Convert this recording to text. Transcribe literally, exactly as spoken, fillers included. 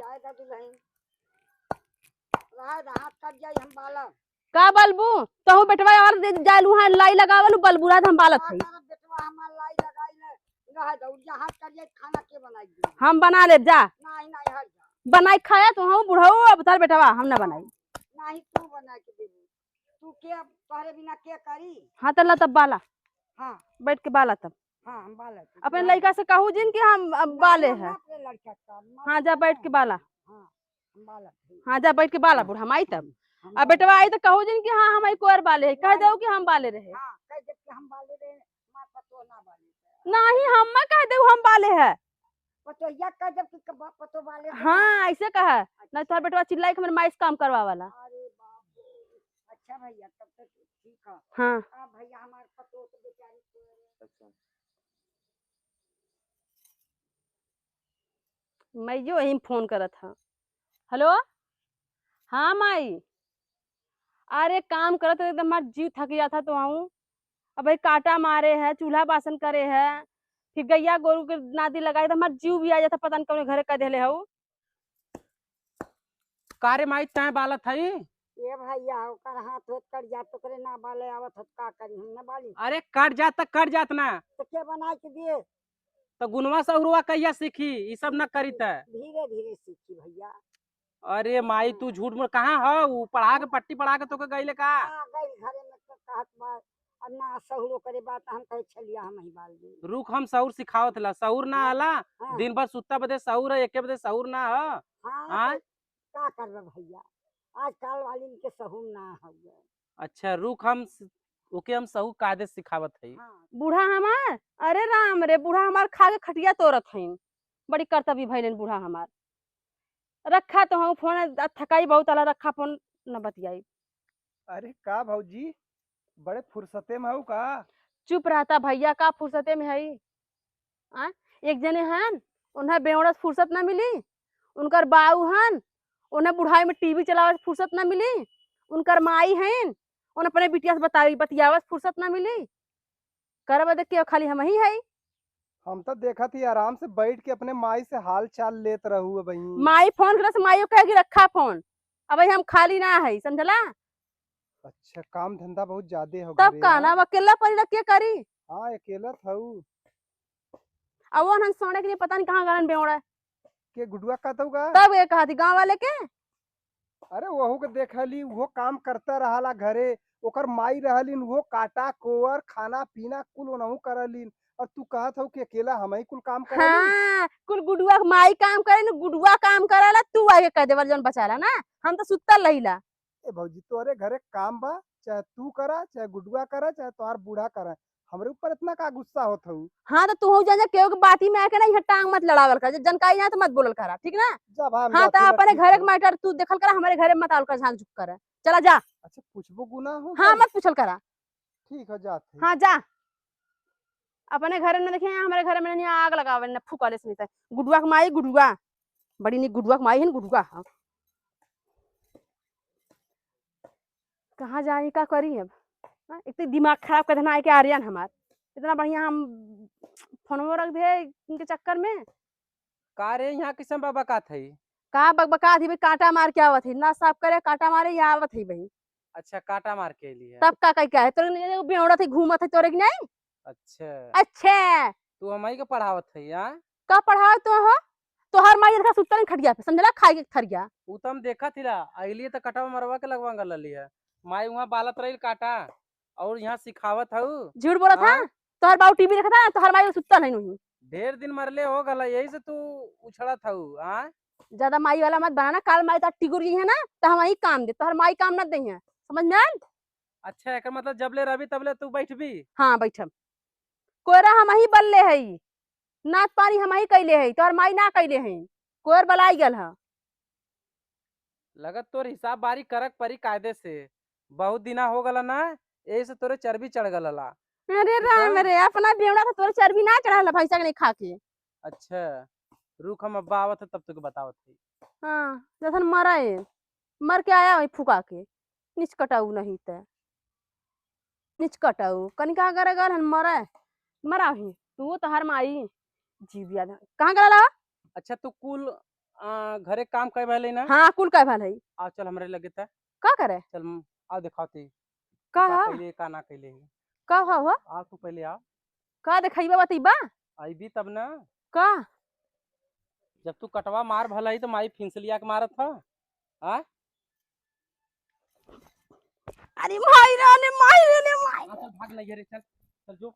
जाए दा दुलहिन। रहा दा, हाथ कट जाई, हम बाला। का बलबू? तहु बेटवा और दे जालू, हाँ, लाई लगावलू, बलबू रात हम बालत हई। करब बेटवा, हमार लाई लगाई ले। रहा दा, उठ जा, हाथ कट जाई, खाना के बनाई दे? हम बना ले, जा। नहीं, नहीं, हट जा। बनाई खाया तू, हम बुढ़ऊ, अब तार बेटवा, हम ना बनाई। नहीं, तू बना के देबू। तू के, तोहरे बिना के करी? हाँ, त ला तब बाला। हाँ। बैठ के बाला तब। हाँ, हम बाला तू। अपने हाँ। लइका से कहू जिन कि हम अब ना, बाले ना, है। ना, अपने लड़का का, मत हाँ, जा ना। बैठ के बाला। हाँ, हम बाला थे। हाँ, जा बैठ के बाला, हाँ। बुढ़ा माई तब। हम अब बाला बेटवा आई थे। त कहू जिन कि हाँ, हम आई कोर बाले है। कह नहीं। दो कि हम बाले रहे। हाँ, कह दे कि हम बाले रहे, माँ पतोह ना बाले थे। नहीं, हम ना कह दे हम बाले है। पतोहिया कह जब कि कब पतो वाले थे ना। हाँ, ऐसे कहा। अच्छा। नहीं तो बेटवा चिल्लाई कि हमरे माई से काम करवा वाला। अरे बाप रे। अच्छा भैया, तब तो ठीक है। हाँ। अब भैया हमार पतो तो बेचारी को अच्छा। मैं जो यही फोन करत हा। हेलो, हाँ माई, अरे काम करत करत एकदम हमार जीव थक जात है तो आऊँ। अब भाई काटा मारे है, चूल्हा बासन करे है, फिर गैया गोरू के नादी लगाई, तो हमार जीव भी आ जाता, पता नहीं कौन घरे कह देले हऊ। का रे माई, तैं बालत हई? ए भैया, ओकर हाथ होत कट जात, ओकरे ना बाले आवत होत, का करी, हम ना बाली। अरे कट जात त कट जात ना। तो के बनाए के दिए? तो गुनवा सहुरवा कहिया सीखी, ई सब ना करी त? धीरे धीरे सीखी भैया। अरे माई, तू झूठ मूठ कहाँ ह? उ पढ़ा के, पट्टी पढ़ा के तोके गइले का? हाँ, गइल घरे में तो कहत बा, अब ना सहुरो करे बात, हम कहे छलिया हम ही बाल दी। रुक, हम सहुर सिखावत ला, सहुर ना हाँ, आला, हाँ। दिन भर सुत्ता बदे सहुर है, एके बदे सहुर ना ह। हाँ, आय? तो का करबे भैया, आजकल वाली इनके सहुर ना हउए। अच्छा, रुक, हम स-, ओके हम सहुर कायदे सिखावत हई। हाँ। बूढ़ा हमार, अरे राम रे, बूढ़ा हमार खा के खटिया तोड़त हईन, बड़ी करतबी भइलेन बूढ़ा हमार। रखा तो हूँ फोन, आ, थकाई बहुत आला, रखा फोन, न बतियाई। अरे का भौजी, बड़े फुर्सते में हऊ का? चुप रहता भैया, का फुर्सते में हई? आ? एक जने हन, उन्हें बेवड़ा से फुर्सत ना मिली, उनकर बाऊ हन, उन्हें बुढ़ाई में टीवी चलावे से फुर्सत ना मिली, उनकर माई हन, उन्हें अपने बिटिया से बताई, बतियावे से फुर्सत ना मिली। करब देख के खाली हम ही हई। हम तो देखत ही आराम से बैठ के अपने माई से हाल चाल लेत रहू अबहीं। माई फोन करस, माइयो कहे कि रखा फोन, अब हम खाली ना हई, समझला? अच्छा, काम धंधा बहुत ज्यादे हो तब घरे, का ना, हाँ? अब अकेला पड़ी रह के करी? हाँ, अकेला थऊ। अब वो हन सोने के लिए पता नहीं कहाँ गलन बेवड़ा। के गुडुआ कहत हऊ का? तब ये कहत ही गाँव वाले के। अरे वहू के देखली, उहो काम करता रहला घरे, ओकर माई रहलिन, उहो काटा कोर, खाना पीना कुल ओनहू करलिन, और तू कहत हऊ कि अकेला हमही कुल काम करलिन? हाँ, कुल गुडुआ के माई काम करे न, गुडुआ काम करेला, तू आके कह देवल जौन बचाला ना, हम तो सुत्तल रहिला। ए भौजी, तोरे घरे काम बा, चाहे तू करा, चाहे गुडुआ करा, चाहे तोहार बूढ़ा करा, हमरे ऊपर इतना का गुस्सा होत हऊ? हाँ, तो तू हो जा, जा, केहू के बाती में आके ना, यहाँ टांग मत लड़ावल कर, जब जनकाई ना तो मत बोलल करा, ठीक ना? जब हम हाँ, तो जाती अपने रहती घरे के है। मैटर तू देखल करा, हमारे घरे मत आवल कर, झांक झुक कर, चला जा। अच्छा, पूछबो गुनाह हो हाँ, गइल? मत पूछल करा। ठीक है, जात है। हाँ, जा। अपने घरे में देखिए, हमारे घरे में नहीं आग लगावे, न फूकले से नहीं। गुडुआ के माई, गुडुआ, बड़ी नी गुडुआ के माई है न, गुडुआ। हाँ। कहाँ जाई, का करी अब? हाँ, एक तो दिमाग खराब कर देना है कि आर्यन हमार। इतना बढ़िया हम फोनवो रख दे इनके चक्कर में। का रे, यहाँ किसन बकबकात हई? का बकबकात ही भाई, कांटा मार के आवत ही, ना साफ करे, कांटा मारे, यहाँ आवत ही भाई। अच्छा, कांटा मार के अइली है। तब का कही क्या है? तोरे लिए बेवड़त ही, घूमत ही तोरे की नहीं? अच्छा। अच्छा। तू हमही के पढ़ावत है, हाँ? का पढ़ावत तो हो? तोहर माई इनका सुत्तल नहीं खटिया पे, समझला? खाई के थरिया। उ तो हम देखत ही ला, अइली तो कटवा मरवा के लगवा गलली है। माई वहाँ बालत रही काटा, और यहाँ सिखावत हऊ। झूठ बोलत हाँ? हाँ? तोहर बाऊ टीवी देखत है, तोहर माई सुत्तल है नहीं। ढेर दिन मरले हो गला, यही से तू उछड़त हऊ, हाँ? ज्यादा माई वाला मत बनाना, काल माई तो टिगुर गई है ना, तो हम वही काम दे, तोहर माई काम न दे हैं, समझ में आयल? अच्छा, एकर मतलब जब ले रहबी तब ले तू बैठबी? हाँ, बैठब। कोयरा हम ही बल्ले हई, नाच पानी हम ही कैले हई, तोहर माई ना कैले हई, कोयर बलाई गल ह। लगत तोर हिसाब बारी करक परी कायदे से, बहुत दिना हो गला ना, यही से तोरे चर्बी चढ़ गलला। अरे राम रे, अपना बेवड़ा से तोरे चर्बी ना चढ़ल भैंसा के नहीं खा के। अच्छा, रुक, हम अब्बा आवत है तब तोके बतावत है। हाँ, जैसन मरा है, मर के आया वही फुका के, निचकटाऊ नहीं ते। निचकटाऊ, कनिका करे गल हन मरे, मरा ही, तू तो हर माई, जीव याद है। कहाँ गला ला? अच्छा, तू कुल आ, घरे काम कइ भले ना? हाँ, कुल कइ भले। आ, चल हमरे लगे त। का करे? चल, म-, आ देखाते। का का हा? कइले, का ना कइले। का हा हुआ? आ, तू पहले आ। का देखइबा, बतइबा? अइबी तब ना। का? जब तू कटवा मार भला ही, तो माई फिंसलिया के मारत ह। आ? अरे माई रे, अरे माई रे, अरे माई। हाँ, चल भाग लइहे रे, चल। चल जो।